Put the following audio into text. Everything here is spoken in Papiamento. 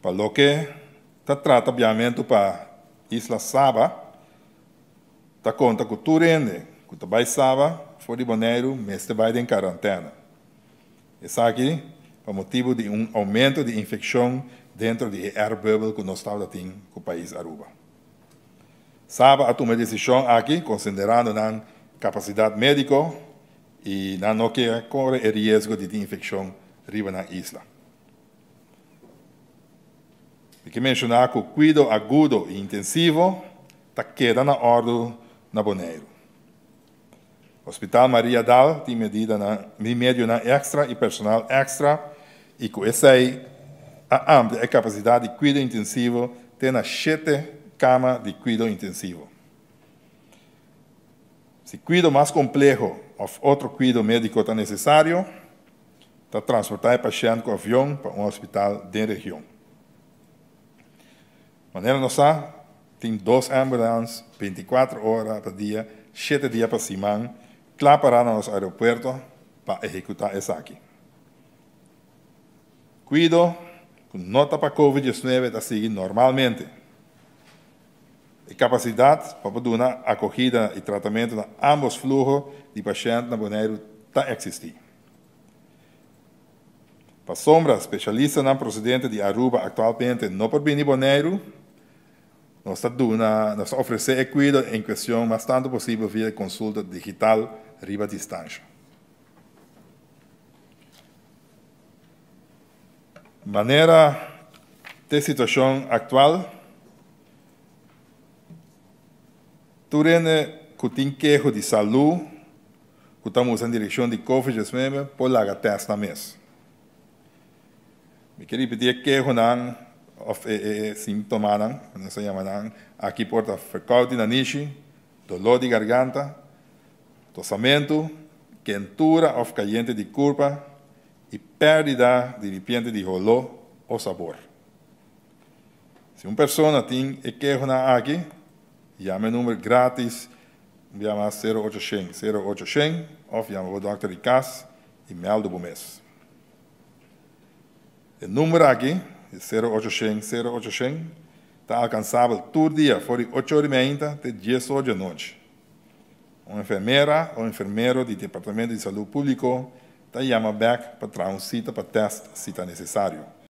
Pa loke ta trata biamentu pa isla Saba, ta konta ku tur hende ku ta bai Saba for di Boneiru mester bai den karantèna. Esaki pa motibu di un oumento di infekshon dentro di e airbubbel ku nos tabata tin ku pais Aruba. Saba a tuma e desishon aki konsiderando nan kapasidat médiko i nan no ke kore e riesgo di tin infekshon riba nan isla. Mi ke menshoná ku kuido agudo i intensivo ta keda na òrdu na Boneiru. Hospital Maria Dal tin medidanan tin medionan èkstra i personal èkstra i ku esei a amplia e kapasidat di kuido intensivo te na shete kama di kuido intensivo. Si kuido mas kompleho òf otro kuido médiko ta nesesario, ta transportá e pashènt ku avion pa un hospital den region. Manera nos sa, tin dos ambulans 24 ora pa dia, 7 dia pa siman, kla pará na nos aeropuerto pa ehekutá esaki. Kuido ku no ta pa Covid 19 ta sigui normalmente. E kapasidat pa por duna akogida i tratamentu na ámbos fluho di pashènt na Boneiru ta eksistí. Pasobra spesialistanan prosedente di Aruba aktualmente no por bini Boneiru, nos ta duna, nos ta ofresé e kuido en kuestion mas tantu posibel via konsulta digital riba distansha. Manera t'e situashon aktual, tur hende ku tin keho di salú ku ta mustra en direkshon di Covid 19 por laga tèst nan mes. Mi ke ripití e kehonan òf e síntomanan, nos ta yama nan aki por ta fèrkout di nanishi, doló di garganta, tosamentu, kentura òf kayente di kurpa i pèrdida di ripiente di holó o sabor. Si un persona tin e kehonan aki, yama e number grátis yama 0800 0800 òf yama bo dòkter di kas i mèldu bo mes. E number aki, 0800 0800, ta alkansabel tur dia for di ocho ora i meinta te dies or di anochi. Un enfermera o enfermero di Departamento di Salú Públiko ta yama bèk pa traha un sita pa tèst si ta nesesario.